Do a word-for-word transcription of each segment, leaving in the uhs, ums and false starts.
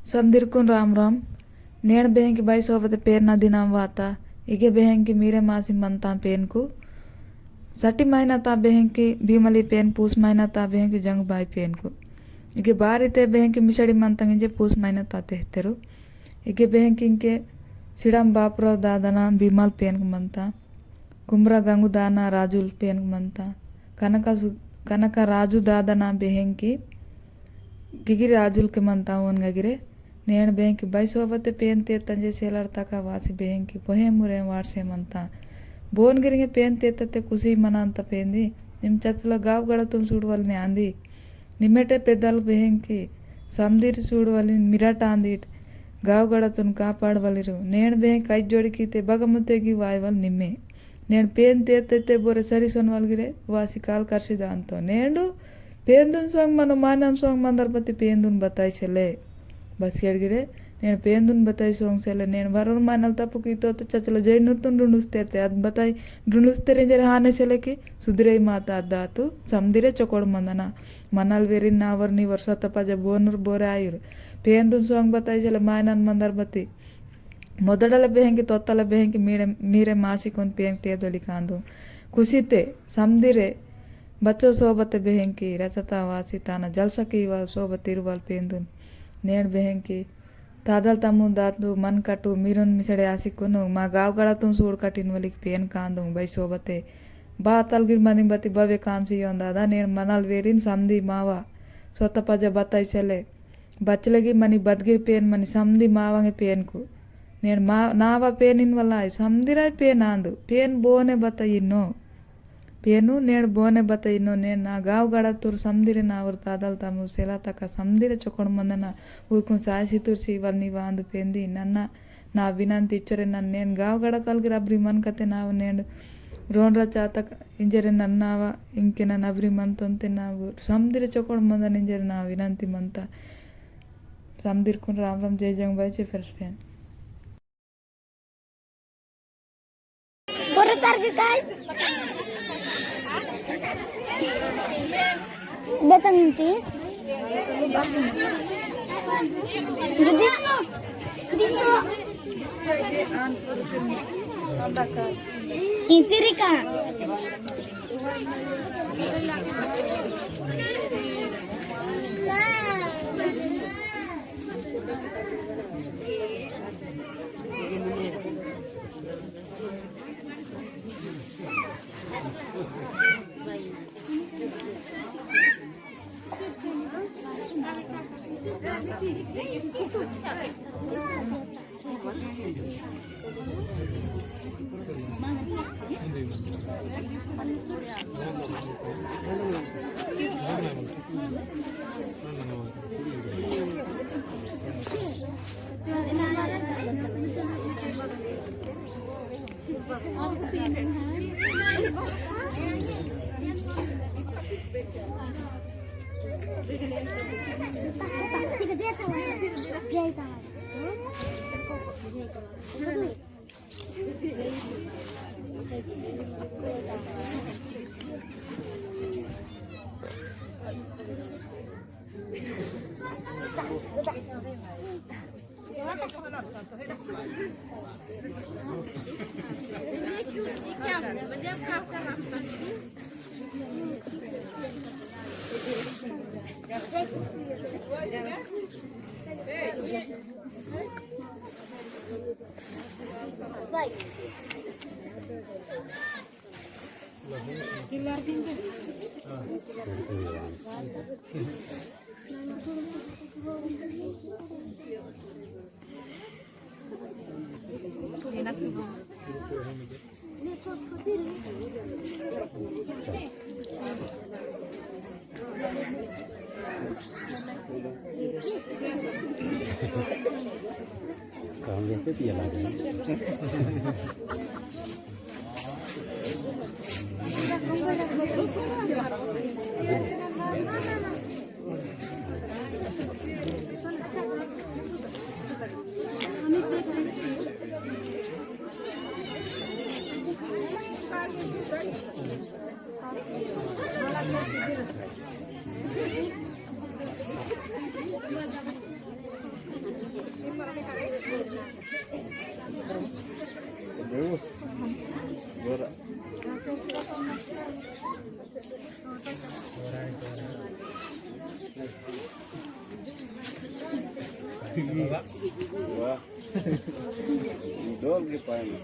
समदिरकुन राम राम। नेण बेहंकी बाई सोबते पेन ना दिनाम वाता। इगे बेहंकी मीरे मासी मनता पेनकु। सटी महीना ता बेहंकी भीमली पेन, पूस महीना ता बेहंकी जंग बाई पेनकु। इगे बारी ते बेहंकी मिसड़ी मनता इंजे पूस महीना ता तेहतेरु। इगे बेहंकी इंके सिडम बापुराव दादना भीमल पेनक मनता। कुमरा गंगु दाना राजुल पेनक मनता। कनका सु-, कनका राजु दादना बेहंकी गिगिरी राजुल के मनता ओन गगिरे। नेण बेहंकी बाई सोबते पेन तेतंजे सेलर तका वासी बेहंकी पोहे मुरे वारसे मनता। बोन गिरिंगे पेन तेतते कुसी मनांता पेंदी। निम चतुला गाव गड़तुन सुडवल ने आंदी। निमेटे पेदल बेहंकी समदिर सुडवलिन मिराट आंदीट। गाव गड़तुन कापाडवलिरु। नेण बेहंकी कई जोड़ी कीते बगमुते गी वायवल निम्मे। नेण पेन तेते ते बोरे सरी सोनवल गिरे वासी काल करसी दांतो। नेंडु पेंदुन सोंग मनो मानम सोंग मंदर बती पेंदुन बताई सेले। बस केड़ गिरे नेण पेंदुन बताई सोंग सेले। नेण वरोर मानल तपु की तो, तो चचलो जय नुतुन डुंडुस्तेर ते अद बताई डुंडुस्तेर इंजर हाने सेले की सुधरे माता अद दातु समदिरे चोकोड़ मंदना। मनल वेरिन नावर नीवर सत पज बोनुर बोरे आयुर। पेंदुन सोंग बताई सेले मायनन मंदर बती। मोदडल बेहंकी तोत्तल बेहंकी मीरे, मीरे मासिकुन पेंक तेदोली कांदु। कुसिते समदिरे बच्चो सोबते बेहंकी रचता वासी ताना जलसकी वाल सोबत इरुवाल पेंदुन। नेण बेहंकी तादल तमु दातु मन कटु मिरुन मिसड़े आसिकुनु मा गाव गड़ातुन सूड़ कटिन वलिक पेन कांदुंग बाई सोबते। बातल गिर मनिंग बती बवे काम सी यों दादा नेण मनल वेरिन समदी मावा। सोत पजा बताई सेले। बचलगी मनी बदगिर पेन मनी समदी मावांगे पेन कु। नेण मा-, नावा पेन इन वलाई समदिराय पेन आंदु। पेन बोने बताई नो। पेनु नेड़ बोने बतइनो नेड़ ना गाव गड़ा तुर समदिरे ना उर तादल तमु सेला तका समदिरे चोकोड़ मंदना उरकुन सायसी तुर सीवल नी वांदु पेंदी नन्ना ना विनंती इच्चोरे नन्ना नेड़ गाव गड़ा तलगिर अब्री मन कते ना नेड़ रोन रचा तक इंजरे नन्नावा इंके नन्ना अब्री मन तोंते ना उर समदिरे चोकोड़ मंदना इंजरे ना विनंती मंता। समदिरकुन राम राम जय जंग बाई जय first pen. Por tarde tal. Betang inti. Diso. Diso. Inti rika. काम करते पिया लगे। वाह। डोल के पाए में।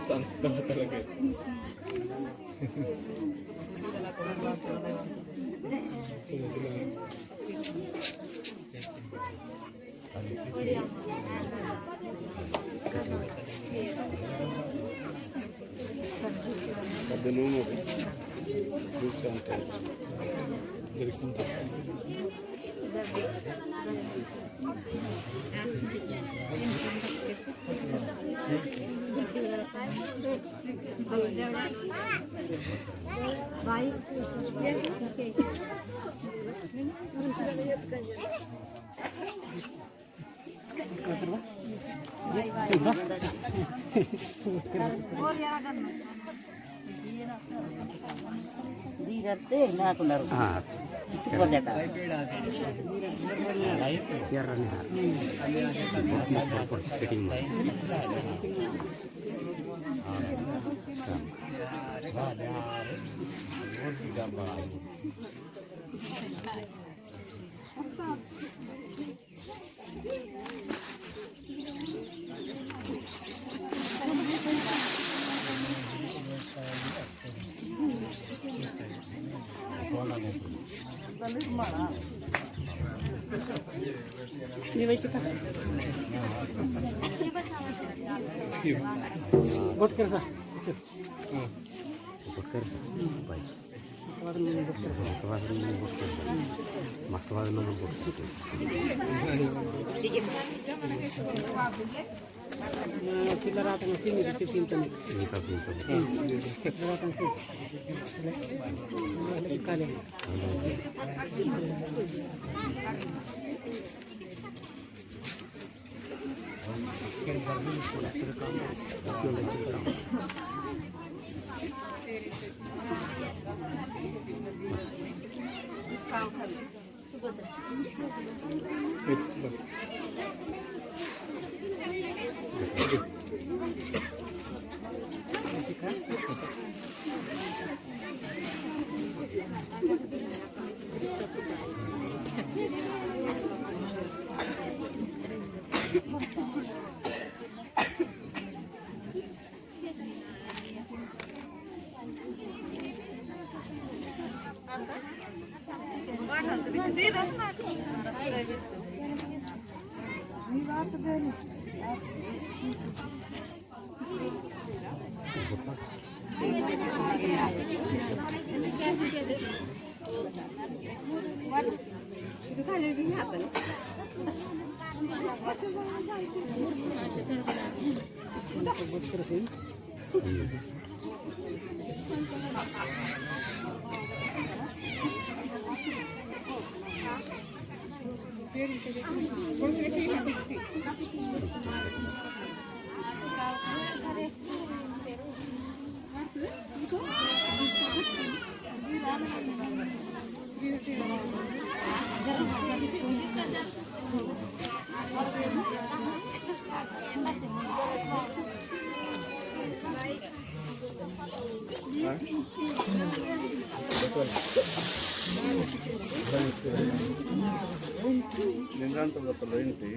संस्था तलके। हाँ। बट कर सा। बट कर। भाई। निंदान तो बतलो इंती।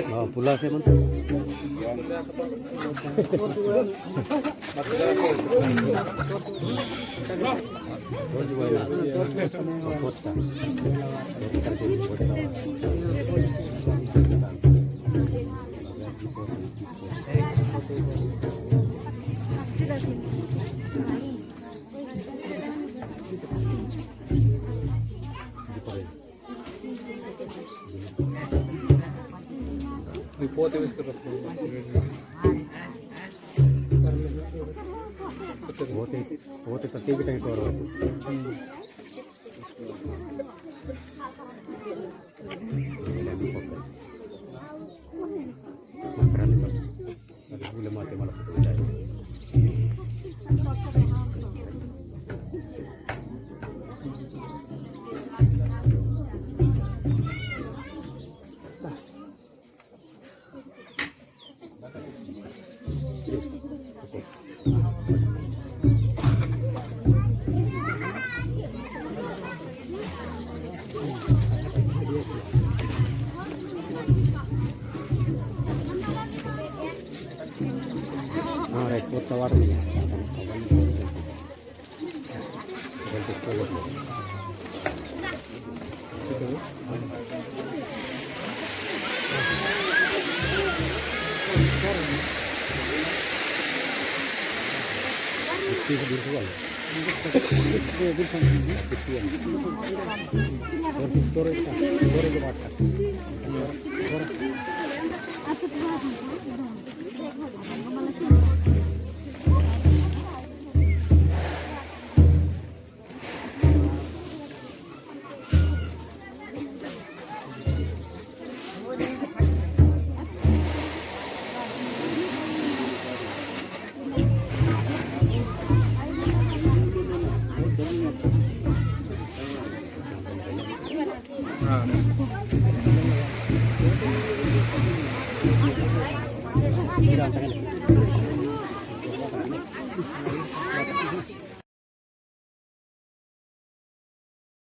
हाँ, पुला से मन। रिपोर्ट है इसका। होते, होते तो टीवी टाइम पर। हाँ, राइट, वो तवार में। हाँ।